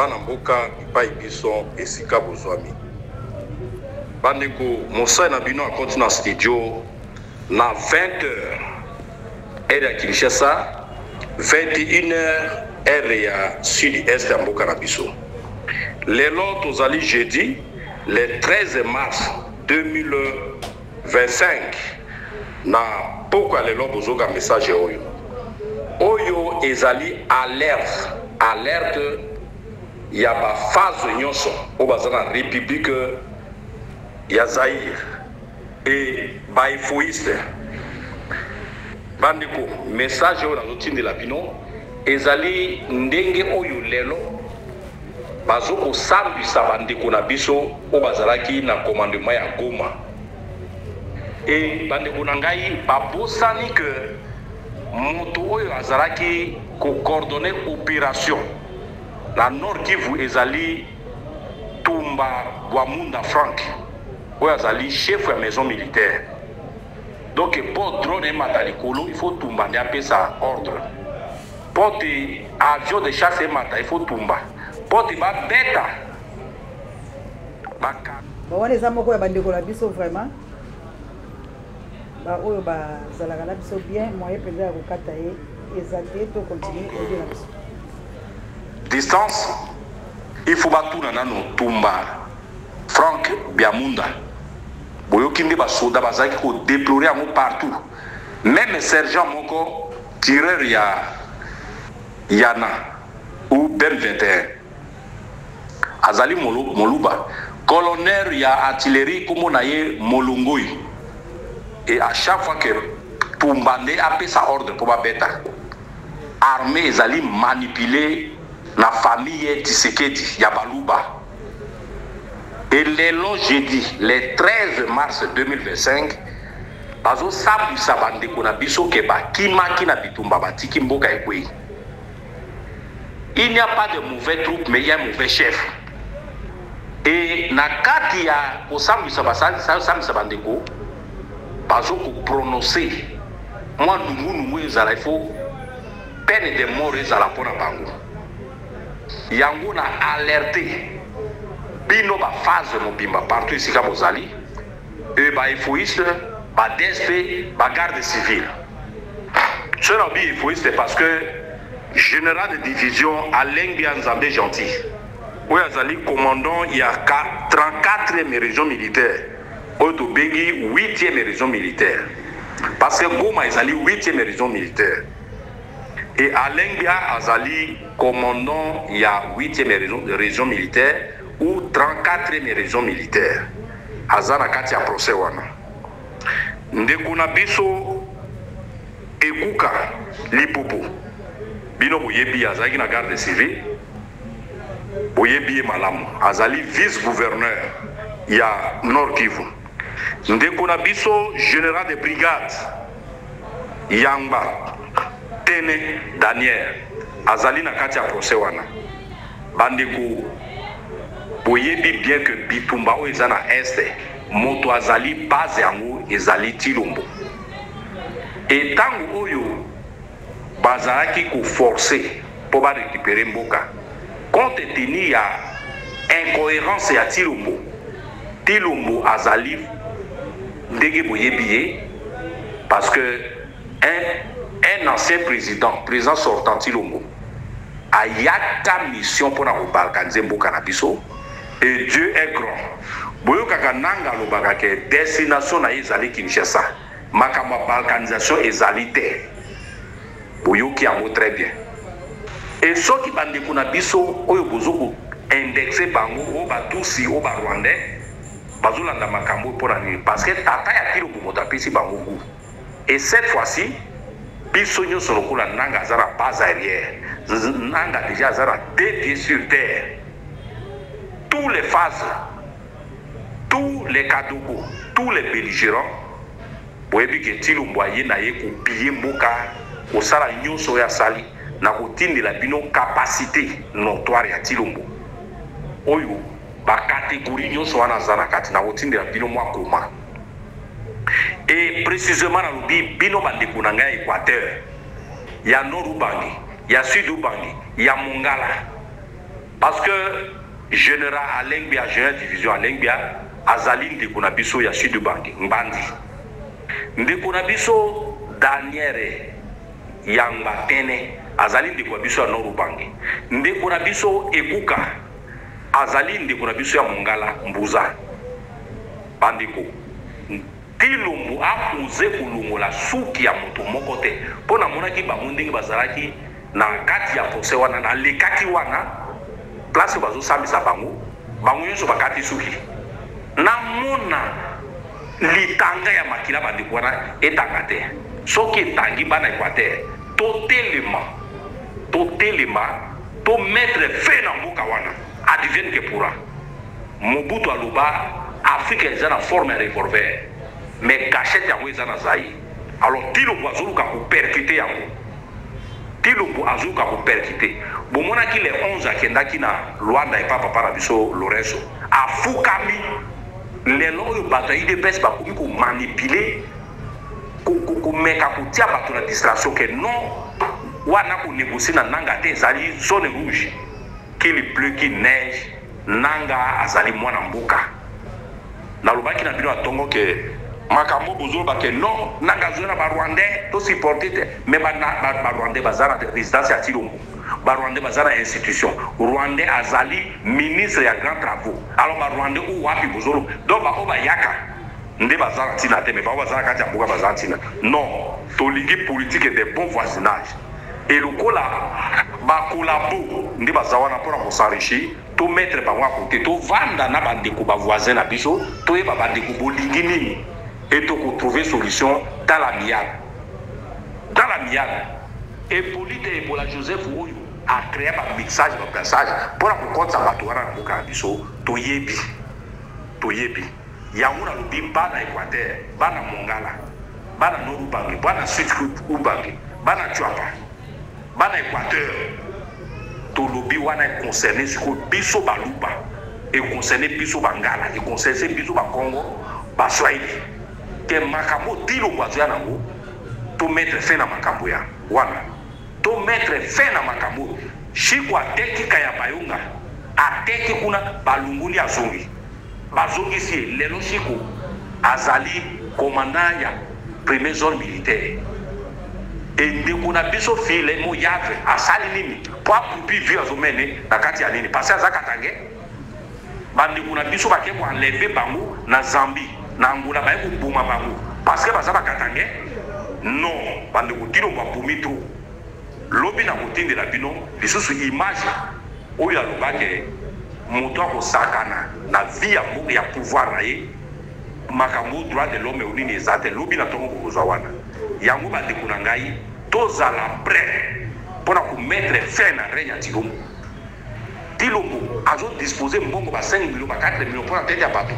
Bana mboka bipai biso esika bozwami. Bandeko, mosali na bino akoti na studio na 20h heure ya Kinshasa, 21h heure ya sud-est ya mboka na biso. Lelo tozali jeudi le 13 mars 2025. Na pokwa ya lelo bozoka message oyo. Oyo ezali alerte, alerte ya ba phase nyonso oyo baza na Republique ya Zaïre et ba efoïste. Bandeko, message oyo nazotindela bino ezali ndenge oyo lelo bazo kosambwisa bandeko na biso oyo bazalaki na commandement ya Goma. Et bandeko na ngai babosani que moto oyo azalaki ko coordonner operation na Nord Kivu ezali Tumba Bwamunda Frank oyo azali chef ya maison militaire. Donc po drone emata likolo, il faut Tumba nde apesa ordre. Po te avion de chasse emata, il faut Tumba. Po te babeta baka. Bon, wana eza moko ya bandeko na biso vraiment baoyo bazalaka na biso bien, moyen mpenza ya kokata ye eza te. To continue audio na biso. Distance, il faut batuna nano Tumba Frank Biamunda. Boyoki nde basoda bazalaki kodéplorer yango partout, même sergent moko tireur ya Yana ou BM 21 azali Moluba, colonel ya artillerie kombo na ye Molongoi. Et à chaque fois que Tumba nde apesa ordre mpo babeta, armée ezali manipulé na famille Tshisekedi ya Baluba. Et lelo jeudi le 13 mars 2025 bazosambwisa bandeko na biso ke bakimaki na bitumba, batiki mboka ekwei. Il n'y a pas de mauvais troupe, mais il y a un mauvais chef. Et na kati ya kosambwisa, basambwisa bandeko, bazo koprononcer mwa nungunungu ezala, il faut peine de mort ezala mpona bango. Yango na alerte bino baphase mobimba partout esika bozali, e baefoïste, ba DSP, bagarde civile. Soki na bi efoïste, parce que général de division Alengi ya Nzambe Gentil oyo azali commandant ya 34e région militaire, oyo tobengi 8e région militaire, parce que Goma ezali 8e région militaire, et Alengbia azali commandant ya 8e région militaire ou 34e région militaire, aza na kati ya procès wana. Ndeko na biso Ekuka Lipopo, bino boyebi, azalaki na garde civile, boyebi ye malamu, azali vice gouverneur ya Nord Kivu. Ndeko na biso général de brigade Yangba Tene Daniel azali na kati ya procès wana. Bandeko, boyebi bien que bitumba oyo eza na Est, moto azali base yango ezali Tilombo. E ntango oyo bazalaki koforcer mpo barécupérer mboka, compte tenu ya incohérence ya Tilombo, Tilombo azali ndenge boyebi ye, parce que un ancien président, président sortant Tilombo ayaka mission mpona kobalkaniser mboka na biso. Et Dieu est grand, boyokaka Nanga alobaka ke destination na ye ezali Kinshasa, makambo ya balkanisation ezali te. Boyoki yango très bien. E soki bandeko na biso oyo bozo koindexer bango, oyo Batusi, oyo Barwandais, bazolanda makambo oyo mpona nini? Parce que tata ya Tilombo moto apesi bango goût. Et cette fois-ci biso nyonso, lokola Nanga aza na base arrière, Nanga déjà aza na deux pieds sur terre, tous les phases, tous les kadogo, tous les belligérants, boyebi ke Tilombo aye na ye kopiller mboka, kosala nyonso oyo asali. Na kotindela bino capacité notoire ya Tilombo oyo bacatégorie nyonso wana aza na kati, na kotindela bino mwa koma. Et précisément nalobi bino bandeko na ngai ya Équateur, ya Nord Ubangi, ya Sud Ubangi, ya Mongala. Parce que General Alain Gbia, General Division Alain Gbia, azali ndeko na biso ya Sud Ubangi, Ngbandi. Ndeko na biso Daniel Yangba Tene azali ndeko na biso ya Nord Ubangi. Ndeko na biso Ekuka azali ndeko na biso ya Mongala Mbuza. Bandeko, Tilombo akoze kolongola suki ya moto moko te mpo namonaki bango ndenge bazalaki na kati ya procès wana, nalekaki wana place bazosambisa bango, bango nyonso bakati suki. Namona litanga ya makila bandeko wana etanga te. Soki etangi bana Equateur, totelema, totelema, to mettre fin na mboka wana, advienne que pourra. Mobutu aloba Afrique eza na forme ya revolver, mais gachette yango eza na Zaïre. Alors Tilombo azoluka ko percuter yango. Tilombo azoluka ko percuter. Bomonaki le 11 akendaki na Luanda epa papa na biso Lorenzo. Afukami lelo oyo bato ya UDPS bakomi ko manipuler, komeka kotia bato na distraction ke non wana ko négocier na Nanga te, ezali zone rouge. Qu'il pleut, qu'il neige, Nanga azali mwana mboka. Nalobaki na bino ya tongo ke makambo bozoloba ke non Nanga azali na ba Rwandais to supporter te, mais ba, ba, ba Rwandais baza na résidence ya Tshilombo, ba Rwandais baza na institution, Rwandais azali ministre ya grands travaux. Alors ba Rwandais oyo wapi bozoloba? Donc ba oyo bayaka nde baza na ntina te, mais ba oyo baza na kati ya mboka baza na ntina. Non, tolingi politique de bon voisinage. Et lokola ba collabo nde baza wana mpona ko s'enrichir, to mettre bango à côté, tovanda na bandeko ba voisin na biso, toyeba bandeko bolingi nini et toko trouver solution dans l'amiable. Dans l'amiable. Hippolyte Ebola Joseph oyo a créé ba mixage, ba brassage mpona kokotisa bato wana na mboka na biso, toyebi. Toyebi. Yango nalobi bana Équateur, bana Mongala, bana Nord Ubangi, bana Sud Ubangi, bana Tshuapa, bana Équateur, tolobi wana econcerne sikoyo biso Baluba, econcerne biso Bangala, econcerne biso Bakongo, Baswahili, ke makambo Tilombo azoya nango, to mettre fin na makambo ya wana, to mettre fin na makambo. Shiko ateki Kaya Bayonga, ateki kuna balunguli, azongi, bazongisi ye. Lelo Shiko azali commandant ya première zone militaire. E ndeko na biso File Moyave asali nini po akupi vie azomene na kati ya nini? Parce aza katange. Bandeko na biso bake koenleve bango na Zambie, na Angola, baye koboma bango parce que baza bakatange. Non, bandeko, Tilombo abomi trop. Lobi na kotindela bino lisusu image oyo alobake moto akosakana na vie ya mboka ya pouvoir na ye, makambo droit de l'homme nini eza te. Lobi na ntongo bokozwa wana yango. Bandeko na ngai, tozala prêt mpona komettre fin na règne ya Tilombo. Tilombo azodispose mbongo ba 5 millions, ba 4 millions mpona tete ya bato,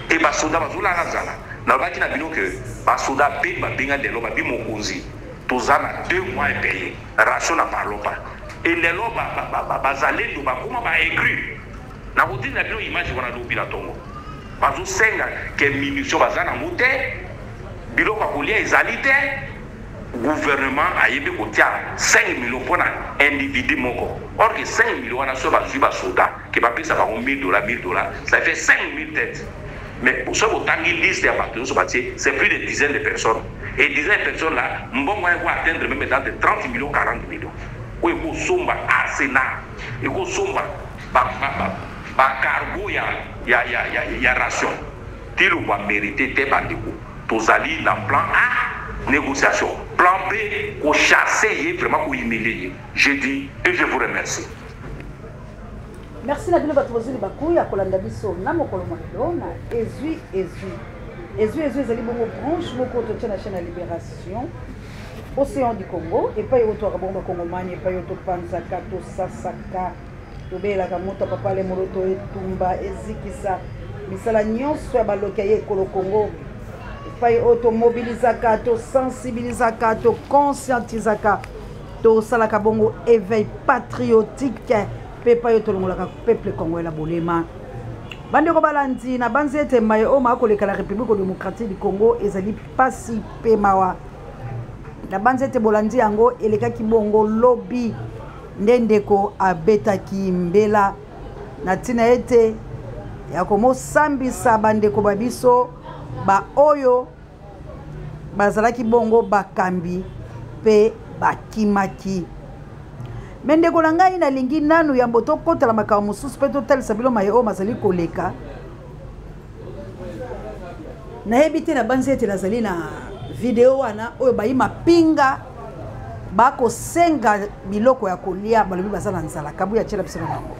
e basoda bazolala nzala. Nalobaki na bino ke basoda mpe babenga lelo, babi mokonzi, toza na 2 mois impayé ration na parlons pas. E lelo bazalendo bakoma baaigri. Nakotinda bino image wana lobi na ntongo. Bazosenga ke munition baza nango te, biloko ya kolia ezali te. Gouvernement ayebi kotia 5 millions mpona individu moko, or que 5 millions wana, soki bazwi basoda ke bapesa bango 1000 $, 1000 $, ça fait 5000 têtes. Mais soki botangi liste ya bato nyonso batie, c'est plus de dizaines de personnes, et dizaines de personnes là, mbongo wana eko atteindre même dans de 30 millions, 40 millions, oyo ekosomba arsenal, ekosomba bacargo ya ration. Tilombo amérité te. Bandeko, tozali na plan A, négociation, plan B, kochasser ye vraiment, kohumilie ye. Je dis et je vous remercie. Merci na bino bato bozwi libaku ya kolanda biso na mokolo mwa lelo na Ezwi Ezwi. Ezwi Ezwi ezali bongo branche moko totia na chaîne ya Libération Océan du Congo, epai oyo twaka bongo bakongomani, epai oyo topanzaka, tosasaka, tobeyelaka moto ya papa lemolo, to etumba ezikisa misala nyonso ya baloki ya ye ekolo Congo, epai oyo tomobilizaka, tosensibilizaka, toconscientisaka, tosalaka bongo éveil patriotique, mpe epai oyo tolongolaka peuple congolais na bolema. Bandeko balandi, na banzi ete maye oyo maakoleka na République démocratique du Congo ezali mpasi mpe mawa. Na banzi ete bolandi yango elekaki bongo lobi nde ndeko abetaki mbela. na ntina ete ya komosambisa bandeko ba biso baoyo bazalaki bongo bakambi mpe bakimaki. Me ndeko na ngai, nalingi nanu yambo tokotala makambo mosusu mpe totalisa bino maye oyo mazali koleka. Nayebi te, nabanzi ete nazali na video wana oyo bayi mapinga bakosenga biloko ya kolia, balobi baza na nzala. Kabuya atyela biso na bango.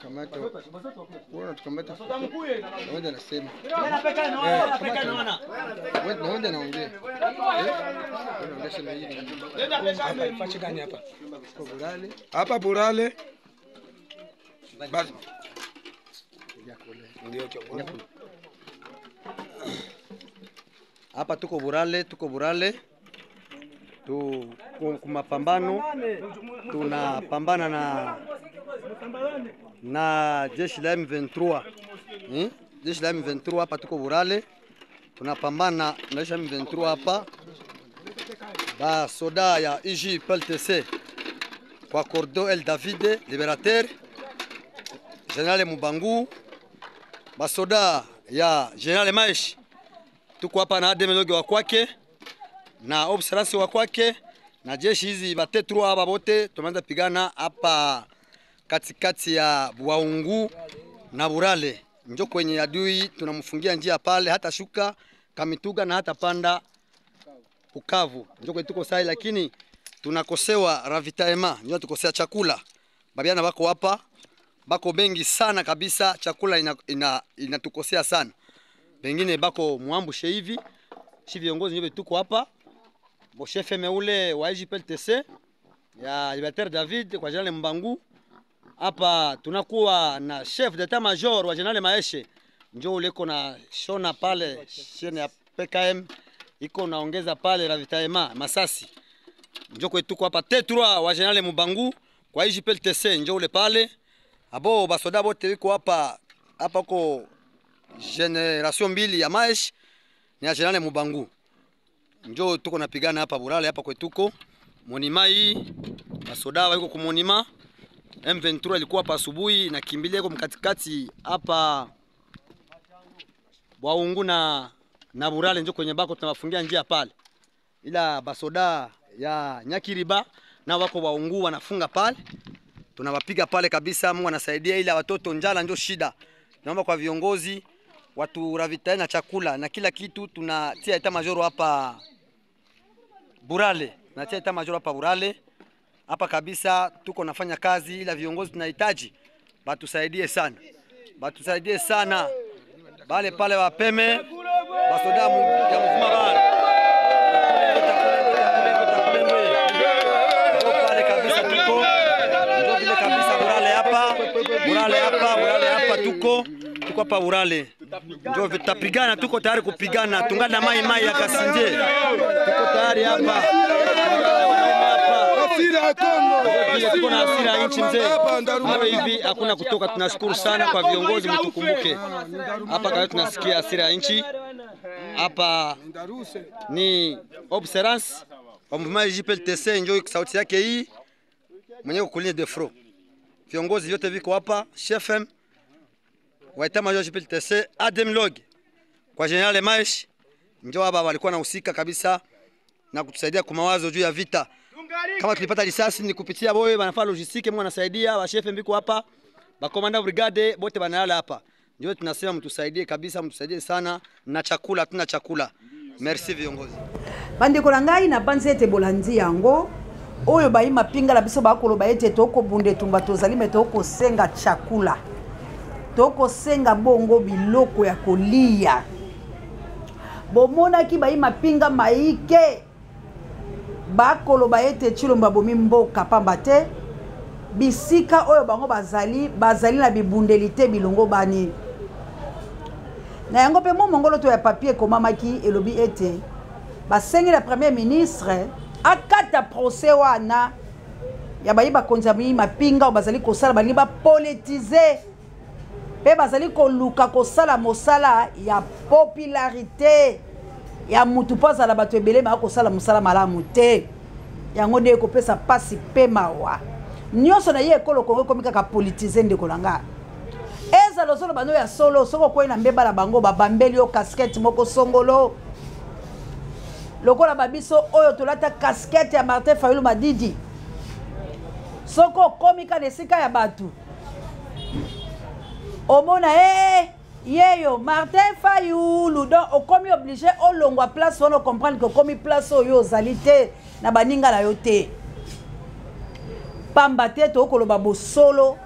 Kamata. Wewe tukamata. Wewe anasema. Wewe na wewe anaongea. Eh? Wewe sema hivi. Hapa ifashi gani hapa? Kwa Burale. Hapa Burale. Basi. Ndio kiongozi. Hapa tuko Burale, tuko Burale tu kumapambano, tunapambana na jeshi la M23 Jeshi la M23 hapa tuko Burale, tunapambana na jeshi la M23 hapa, ba soda ya IJ PLTC kwa Cordo El David Liberateur General Mubangu, basoda ya General Maesh. Tuko hapa na Ademeloge wa kwake na observance wa kwake na jeshi hizi ba T3 hapa bote tumeanza pigana hapa katikati ya Bwaungu na Burale, njo kwenye adui tunamfungia njia pale, hata shuka Kamituga na hata panda Bukavu, njo kwenye tuko sai, lakini tunakosewa ravitaema, njo tukosea chakula. Babiana bako hapa bako bengi sana kabisa, chakula inatukosea sana, bengine bako muambushe hivi. Si viongozi ndio tuko hapa, bo chef meule wa IJPLTC ya Libertaire David kwa General Mbangu. Hapa tunakuwa na chef d'état major wa General Maeshe, njo uleko na shona pale chaîne ya PKM iko naongeza pale ravitaema masasi, njo kwetu tuko hapa T3 wa General Mbangu kwa IJPLTC njo ule pale. Abo basoda bote biko hapa hapa ko generation mbili ya Maesh ni ya General Mubangu, njo tuko napigana hapa Burale hapa kwetuko monima hii, basoda wako kumonima. M23 ilikuwa hapa asubuhi na kimbilia kwa mkatikati hapa Bwaungu na Burale, njo kwenye bako tunawafungia njia pale, ila basoda ya Nyakiriba na wako Bwaungu wanafunga pale, tunawapiga pale kabisa. Mungu anasaidia, ila watoto njala njo shida. Naomba kwa viongozi watu ravitae na chakula na kila kitu. Tunatia eta majoro hapa Burale, tunatia eta majoro hapa Burale hapa kabisa, tuko nafanya kazi, ila viongozi tunahitaji batusaidie sana, batusaidie sana bale pale wapeme basoda ya mvuma bale pale kabisa, tuko ndio vile kabisa Burale hapa, Burale hapa, Burale hapa tuko hapa Burale, ndio tutapigana, tuko tayari kupigana, tungana mai mai ya Kasindie, tuko tayari hapa. Tuko na hasira ya nchi mzee. Hapa hivi hakuna kutoka. Tunashukuru sana kwa viongozi, mtukumbuke hapa kwa tunasikia hasira ya nchi hapa. Ni observance wa mouvement JPLTC, njo sauti yake hii mwenye kukulia de front. Viongozi vyote viko hapa, chef M wa état major JPLTC Adem Log kwa General Maesh, njo hapa walikuwa nahusika kabisa na kutusaidia kwa mawazo juu ya vita. Kama tulipata risasi ni kupitia boye wanafaa logistique, Mungu anasaidia wa chef mbiko hapa, ba commandant brigade bote banalala hapa. Ndio tunasema mtusaidie kabisa, mtusaidie sana na chakula, tuna chakula. Merci viongozi. Bandeko na ngai, na banzi ete bolandi yango oyo bayi mapinga na biso bakoloba ete tokobunda etumba tozali, me tokosenga chakula, tokosenga bongo biloko ya kolia. Bomonaki bayi mapinga maike bakoloba ete Tshilombo abomi mboka, pamba te bisika oyo bango bazali na bibundeli te bilongo bani na yango. Mpe mo mongolo to ya papier ekomamaki, elobi ete basengi na premier ministre akata procès wana ya bayi bakonzi ya mapinga oyo bazali kosala, balingi bapolitiser. Mpe bazali koluka kosala mosala ya popularité ya mutu mpo azala bato ebele baya kosala mosala malamu te. Yango nde ekopesa mpasi mpe mawa nyonso na ye. Ekolo Kongo ekomi kaka politise. Ndeko na nga, ezala ozoloba no ya solo, soki okwei na mbeba na bango, babambeli yo casquette moko songolo, lokola babiso oyo tolata casquette ya Martin Fayulu Madidi. Soki okomi kaka na esika ya bato, omona e yeyo Martin Fayulu, donc okomi obligé olongwa place wana. Ocomprendre ke okomi place oyo ozali te na baninga na yo te, pamba te tokoloba bosolo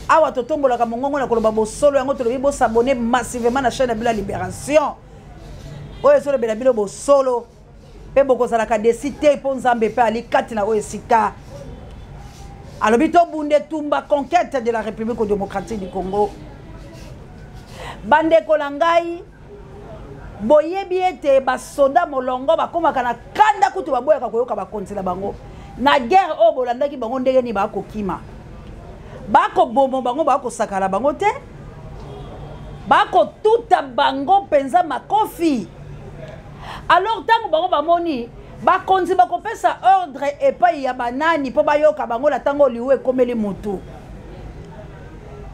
awa. Totombolaka mongongo na koloba bosolo. Yango tolobi bos'abonner massivement na chaîne na bino ya Libération oyo ezolobela bino bosolo, mpe bokozalaka déçus te, mpo Nzambe mpe ali kati na oyo esika alobi tobunda etumba conquête de la République démocratique du Congo. Bandeko na ngai, boyebi ete basoda molongo bakomaka na kanda, kutu baboyaka koyoka bakonzi na bango. Na guerre oyo bolandaki bango ndenge nini bakokima, bakoboma bango, bakosakala bango te, bakotuta bango mpenza makofi. Alors ntango bango bamoni bakonzi bakopesa ordre epai ya banani mpo bayoka bango na ntango liwa ekomeli motu?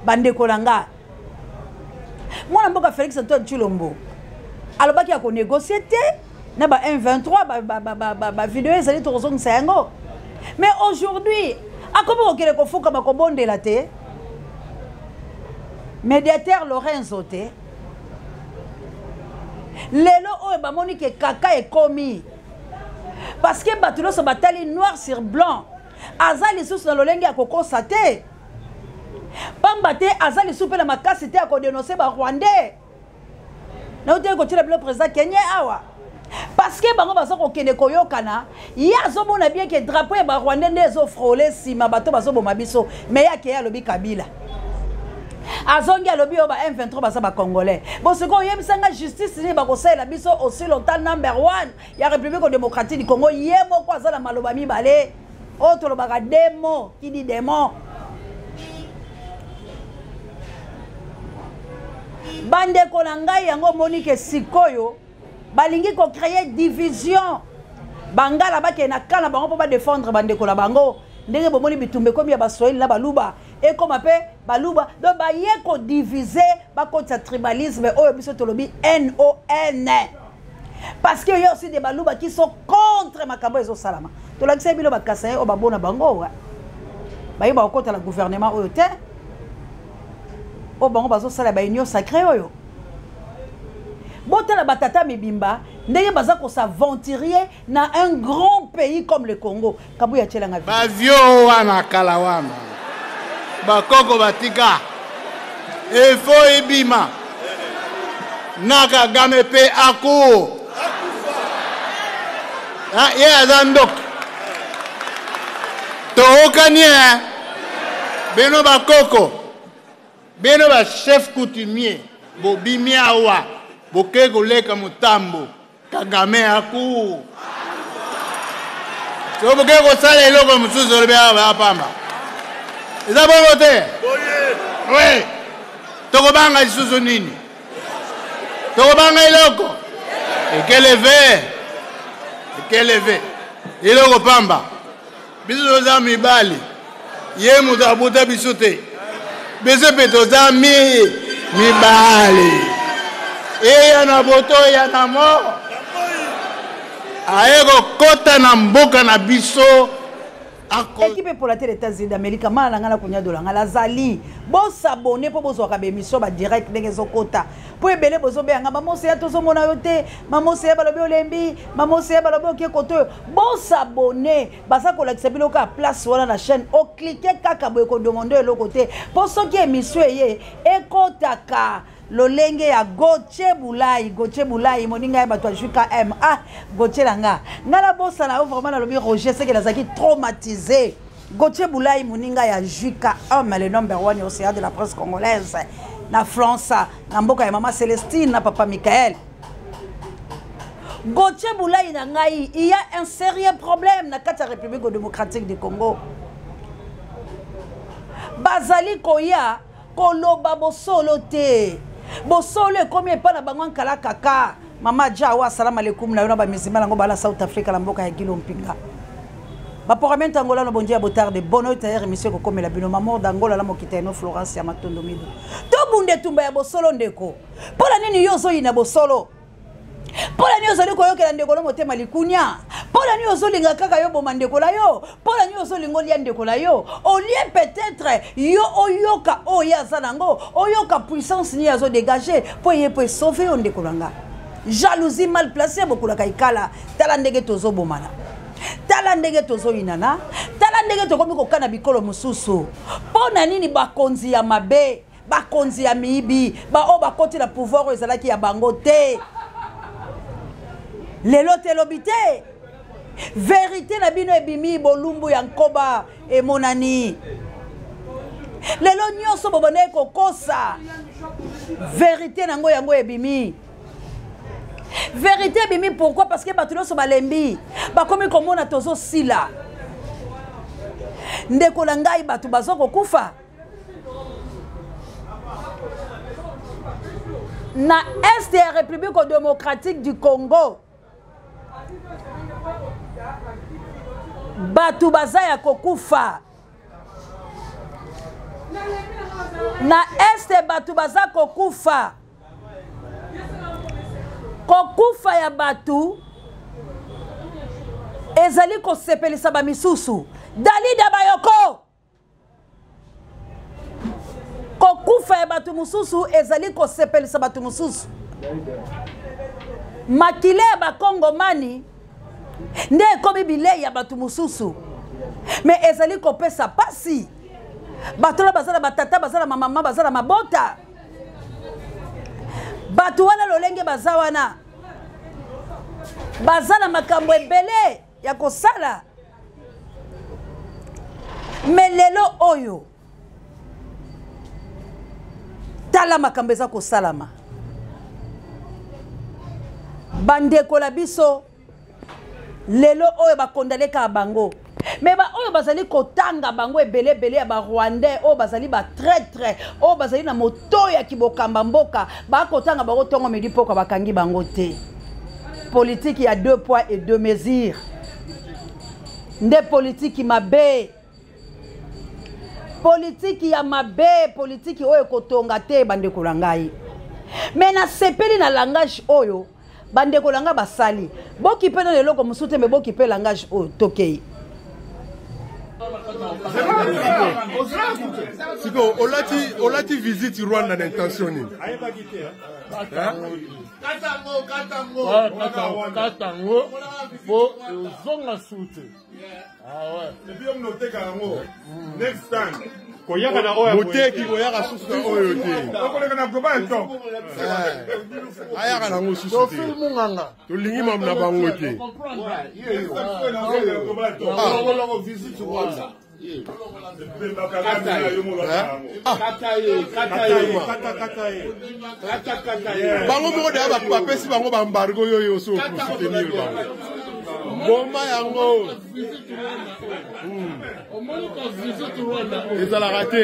Bandeko na nga, mwana mboka Félix Antoine Tshilombo alobaki ya konégocier te na ba M23. Bavideo ezali, tokozongisa yango. Mais aujourd'hui akomi kokende kofukama kobondela te médiateur Lorenzo te. Lelo oyo bamoni ke kaka ekomi, parce que bato nyonso batali noir sur blanc, aza lisusu na lolenge ya kokosa te, pamba te aza lisusu mpe na makasi te ya kodénoncer Barwandais. Nauti kotiela bino président Kenya awa, parce que bango baza kokende koyokana. Ye azomona bien ke drapeau ya Barwandais nde ezofrôler nsima bato bazoboma biso. Mais ye akeye, alobi Kabila azongi, alobi oyo ba M23 baza Bacongolais. Bon, sikoyo oyebisanga justice nini bakosalela biso aussi longtemps number one ya République démocratique du Congo ye moko aza na maloba mibale oyo tolobaka demo kidi démon? Bandeko na ngai, yango omoni ke sikoyo balingi kocréer division. Bangala bakende na ka na bango mpo badéfendre bandeko na bango. Ndenge bomoni bitumba ekomi ya Baswahili na Baluba, ekóma mpe Baluba. Donc baye kodiviser, bakotisa tribalisme oyo biso tolobi non, parce que y a aussi des Baluba qui sont contre makambo ezosalama. Tolakisa bino bakasa ye oyo babona bango baye bakokota na gouvernement oyo te, oyo bango bazosala baunion sacrée oyo. Botala batata mibimba ndenge baza kos'aventurer na un grand pays comme le Congo. Kabuya atielanga. Bavio wana kala wana bakoko batika efo ebima na Kagame mpe aku ye aza ndoki. Tookani e bino bakoko, bino bachef coutumier, bobimi awa, boke koleka motambo. Kagame aku so boke kosala eloko mosusu, olobi awa pamba, eza bongo te. We tokobanga lisusu nini? Tokobanga eloko ekeleve ekeleve eloko pamba. Biso toza mibali, ye moto abuta biso te. Biso mpe toza mi mibali eya na boto, eya na mo aye kokɔta na mboka na biso. Équipe epola te, États-Unis d'Amérique. Mana na ngai na konyadola ngai nazali. Bos'abonner mpo bozwaka baémission badirect ndenge ezokota, mpo ebele bozobeyanga: "Mamoseya, tozomona yo te. Mamoseya, balobi olembi. Mamoseya, balobi oke kote oyo." Bos'abonner, baza kolakisa bino kaka place wana na chaîne. Ocliquer kaka boye, kodemander eloko te, mpo soki émission eye ekotaka lolenge ya Gautier Bulai. Gautier Bulai, moninga ya bato ya JKM. Ah, Gautier na nga, nga nabosana yo vraiment. Nalobi Roger seke nazalaki traumatisé. Gautier Bulai, moninga ya JKM, le number one océan de la presse congolaise na France, na mboka ya mama Célestine na papa Michael. Gautier Bulai na ngai, il y a un sérieux problème na kati ya République démocratique du Congo. Bazali koya. Koloba bosolo te. Bosolo ekomi epai na bango nkala kaka. Mama Jawa, salam alaikum na yo na ba musulman yango bala South Africa na mboka ya Gilo Mpinga. Ba programme Angola no bondia botarde bono tailleur émission kokomela bino mamour d'Angola la mokita no Florence ya Matondo Mido. To bunde tumba ya bosolo ndeko. Pona nini yo ozoyina bosolo? Mpo na nini ozali koyokela ndeko na motema likunya? Mpo na nini ozolinga kaka yo boma ndeko na yo? Mpo na nini ozolinga olia ndeko na yo? Olie peut-être yo oyoka oyo ye aza nango, oyoka puissance nini azo dégager mpo ye mpo esauve yo ndeko na nga. Jalousie mal placée bokulaka ikala. Tala ndenge tozobomana, tala ndenge tozoyinana, tala ndenge tokomi kokana bikolo mosusu. Mpo na nini bakonzi ya mabe, bakonzi ya miyibi, baoyo bakoti na pouvoir oyo ezalaki ya bango te, lelo te lobi te, verite na bino ebimi, bolumbu ya nkoba emonani. Lelo nyonso bobandaki kokosa, verite nango yango ebimi. Verite ebimi pourquoi? Parce que bato nyonso balembi, bakomi komona tozosila. Ndeko na ngai, bato bazo kokufa na est ya République démocratique du Congo. Bato baza ya kokufa na este, bato baza kokufa. Kokufa ya bato ezali kosepelisa bamisusu. Dalida Bayoko, kokufa ya bato mosusu ezali kosepelisa bato mosusu. Makila ya bakongomani nde ekomi bilei ya bato mosusu, me ezali kopesa pasi. Bato wana baza na batata, baza na mamama, baza na mabota. Bato wana lolenge baza wana, baza na makambo ebele ya kosala. Me lelo oyo tala makambo eza kosalama. Bandeko na biso lelo oyo bakondane kaka bango, me baoyo bazali kotanga bango ebele ebele ya barwandais oyo bazali batraitre, oyo bazali na moto ya kibokamba mboka, bakotanga bango ntongo midi pokwa, bakangi bango te. Politiki ya 2 poids et 2 mesures nde politiki mabe, politiki ya mabe, politiki oyo ekotonga te. Bandeko na ngai, me nasepeli na langage oyo bandeko na ngai basali. Bokipe na eloko mosusu te, me bokipe langage oyo. Tokei. Sikoyo olati visite Rwanda na intention nini? Kata yango po ozonga su te. Epuis yo mona oteka yango next time. Koyaka na oyo. Moteki koyaka susu na oyo te. Okoleka na global top. Ayaka nango susu te, tolingi mamu na bango te. Visite Rwanda. Bango moko deya bapesi bango baembargo oyo oso kosoutenir bango, boma yango ezalaka te.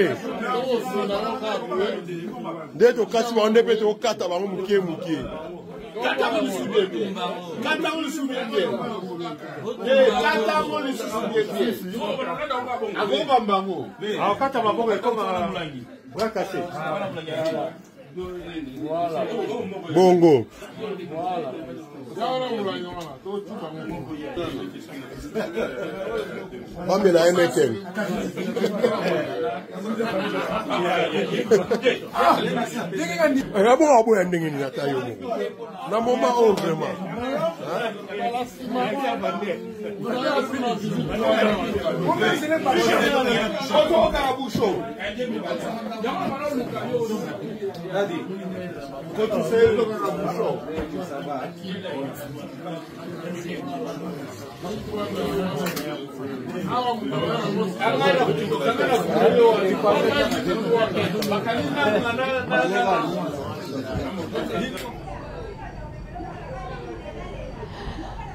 Nde tokati bango, nde mpe tokata bango moke moke. Kata lisusu bien bien. Kata lisusu bien bien. Kata lisusu bien bien. Akobamba yango. Akokata maboko ekoma bras cassé. Bongo. Bamela Heineken. Abongo aboya ndenge nini? Ata yo moko na moma oyo vraiment.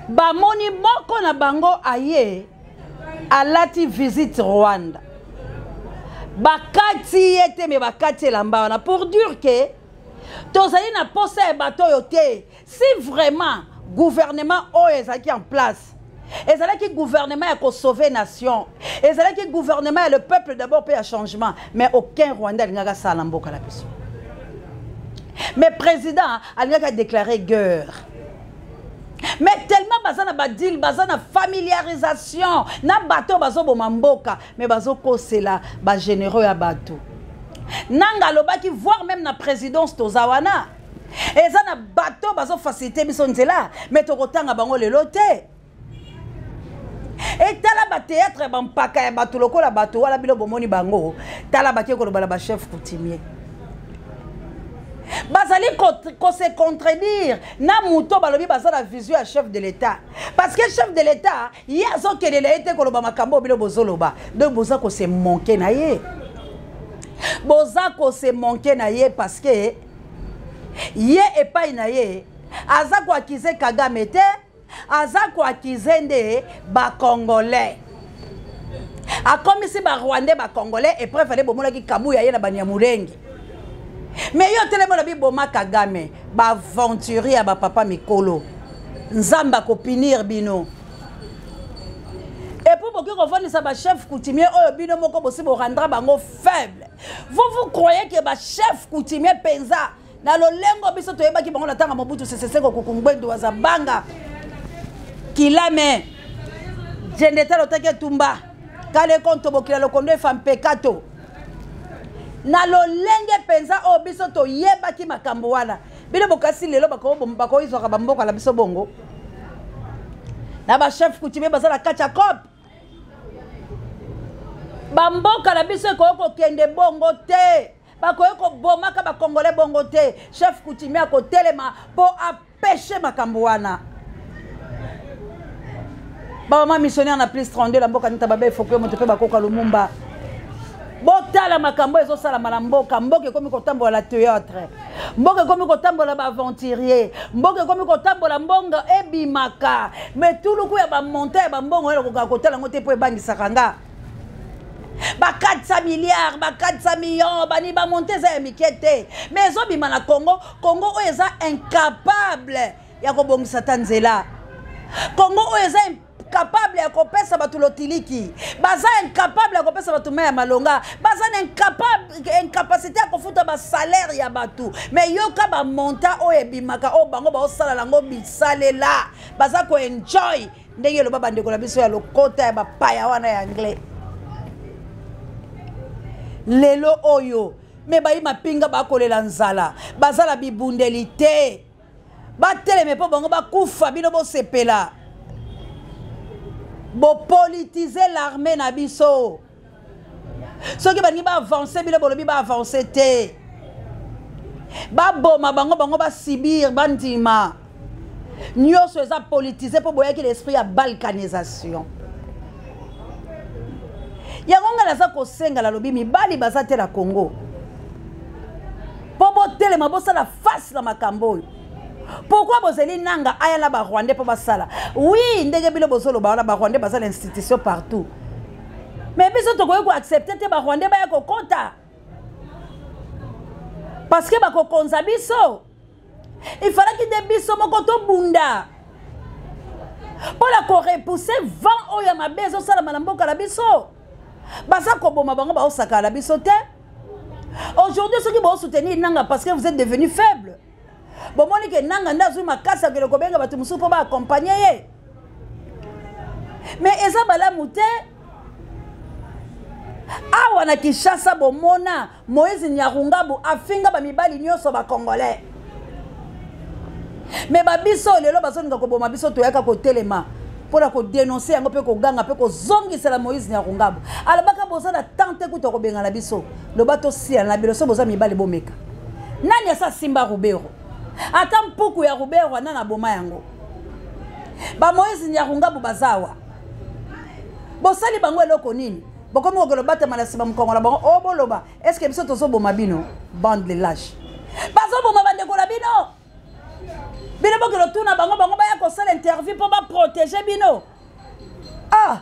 Bamoni moko na bango aye alati visite Rwanda. Bakati ye te, me bakati elamba wana pour dire que tozali na posa ya bato oyo te. Si vraiment gouvernement oyo ezalaki en place, ezalaki gouvernement ya kosauver nation, ezalaki gouvernement ya le peuple d'abord mpe ya changement, mais aucun Rwandais alingaki asala na mboka na biso. Mais président alingaki adéclarer guerre. Mais tellement baza na badeal, baza na familiarisation na bato bazoboma mboka, mais bazokosela bagénéraux ya bato. Nanga alobaki, voire même na présidence toza wana, eza na bato bazofacilite biso nzela, mais tokotanga bango lelo te. Etala bateatre ya bampaka ya bato lokola bato wana bino bomoni bango, tala bake koloba na bachef coutumier, bazali kose contredire na moto. Balobi baza na vision ya chef de l'État, parce que chef de l'État ye azokelela ye te koloba makambo oyo bino bozoloba. Donc boza kose manke na ye, boza kose manke na ye, parce que ye epai na ye aza koakize Kagame te, aza koakize nde bacongolais. Akomisi barwandais bacongolais. Epreuve ale bomonaki Kabuya ye na Banyamulenge. Mais yo telemi olobi boma Kagame. Baaventurier ya bapapa mikolo, Nzambe akopunir bino. Et puis bokoki kofandisa bachef coutumier oyo bino moko bosi borendra bango faible. Vous vous croyez que bachef coutumier mpenza na lolengo biso toyebaki bango na ntango Mobutu Sese Seko Kuku Ngbendu Wazabanga Kilame Jendeta Lotaki Etumba Kaleko Ntobokila Lokondo Efa Mpekato, na lolenge mpenza oyo biso toyebaki makambo wana, bino bokasi lelo bakoyizwaka bamboka na biso bongo na bachef coutumier baza na kati ya cope? Bamboka na biso ekoki kokende bongo te, bakoki kobomaka bakongole bongo te. Chef coutumier akotelema mpo apeshe makambo wana. Bamama missionnaire na plus 32 na mboka nita babe efoke moto mpe bakoka Lumumba. Botala makambo ezosalama na mboka. Mboka ekomi kotambola na théâtre, mboka ekomi kotambola baaventurier, mboka ekomi kotambola mbongo ebimaka me tuluku ya bamonta ya bambongo oyo nakokaka kotala yango te mpo ebangisaka nga. Ba 400 milliards, ba 400 millions, bani bamonte eza ya mike te, mais ezobima na Congo. Congo oyo eza incapable ya kobongisa ta nzela, Congo oyo eza incapable ya kopesa bato lotiliki, baza incapable ya kopesa bato mai ya malonga, baza na incapacité ya kofuta basalaire ya bato. Mais yoka bamonta oyo ebimaka, oyo bango baosala yango bisalela, baza koenjoy ndenge eloba bandeko na biso ya lokota ya bapaya wana ya anglais. Lelo oyo me bayi mapinga bakolela nzala, baza na bibundeli te, bateleme mpo bango bakufa, bino bosepela. Bopolitize l'armée na biso. Soki balingi baavance, bino bolobi baavance te, baboma bango, bango basibir, bandima. Nyonso eza politise mpo boyaki l'esprit ya balkanisation. Yango ngai naza kosenga, nalobi mibali baza te na Congo mpo botelema, bosala face na makambo oyo. Pourquoi bozeli Nanga aya na barwandais mpo basala? Oui, ndenge bino bozoloba wana, barwandais baza na institution partout, mais biso tokoki koaccepte te barwandais baya kokota, parce que bakokonza biso. Ifalaki nde biso moko tobunda mpo na korepousse vent oyo ya mabe ezosalama na mboka na biso. Baza koboma bango, baosakala na biso te. Aujourd'hui soki bosoutenir Nanga parce que vous êtes devenu faible, bomoni ke Nanga nde azwi makasi akende kobenga bato mosusu mpo baakompagne ye, mais eza malamu te. Awa na Kinshasa bomona Moïse Nyarungabu afinga bamibali nyonso bacongolais, me babiso lelo bazolinga koboma biso. Toyaka kotelema mpona kodenonse yango mpe koganga mpe kozongisela Moïse Nyarungabu. Alobaka boza na temps te kuta kobengana biso, loba tosilana na bino. So boza mibali, bomeka nani asa simba Rubero, ata mpuku ya Rubero ana na boma yango. Bamoïse Nyarungabu baza awa, bosali bango eloko nini? Bokomi kokende obatama na nsima mokongo na bango. O boloba, est ce que biso tozoboma bino? Bande de lâche, bazoboma bandeko na bino. Bino bokende otuna bango, bango baya kosala interview mpo baprotege bino. Ah,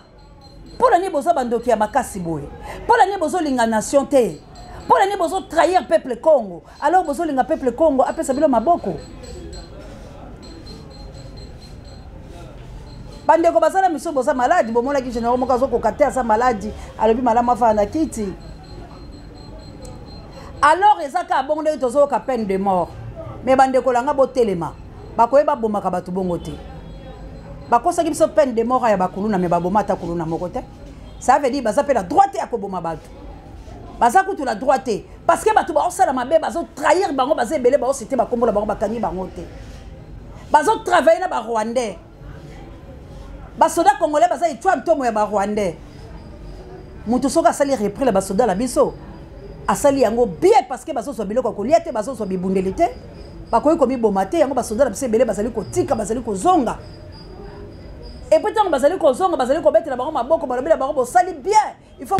mpo na nini boza bandoki ya makasi boye? Mpo Mpo na nini bozolinga nation te? Mpo na nini bozotrahir peuple Congo? Alors bozolinga peuple Congo apesa bino maboko? Bandeko baza na miso, boza maladi. Bomonaki général moko azokoka te, aza maladi, alobi malamu afana na kiti. Alors eza kaka bongo ndenge tozoyoka peine de mort. Me bandeko na nga, botelema, bakoyeba babomaka bato bongo te. Bakosaki biso peine de mort ya bakuluna, me baboma ata kuluna moko te. Ça veut dire baza mpe na droit te ya koboma bato, baza kutu na droit te, parce que bato baosala mabe, bazotrahir bango, baza ebele, baosite bakombola bango, bakangi bango te, bazotravaille na barwandais. Basoda congolais baza etwa ntomo ya barwandais. Moto soki asali repris na basoda na biso, asali yango bien, parce que bazozwa biloko ya kolia te, bazozwa bibundeli te, bakoki komiboma te. Yango basoda na biso ebele bazali kotika, bazali kozonga. Et puis ntango bazali kozonga, bazali kobetela bango maboko, balobi na bango: "Bosali bien." Il faut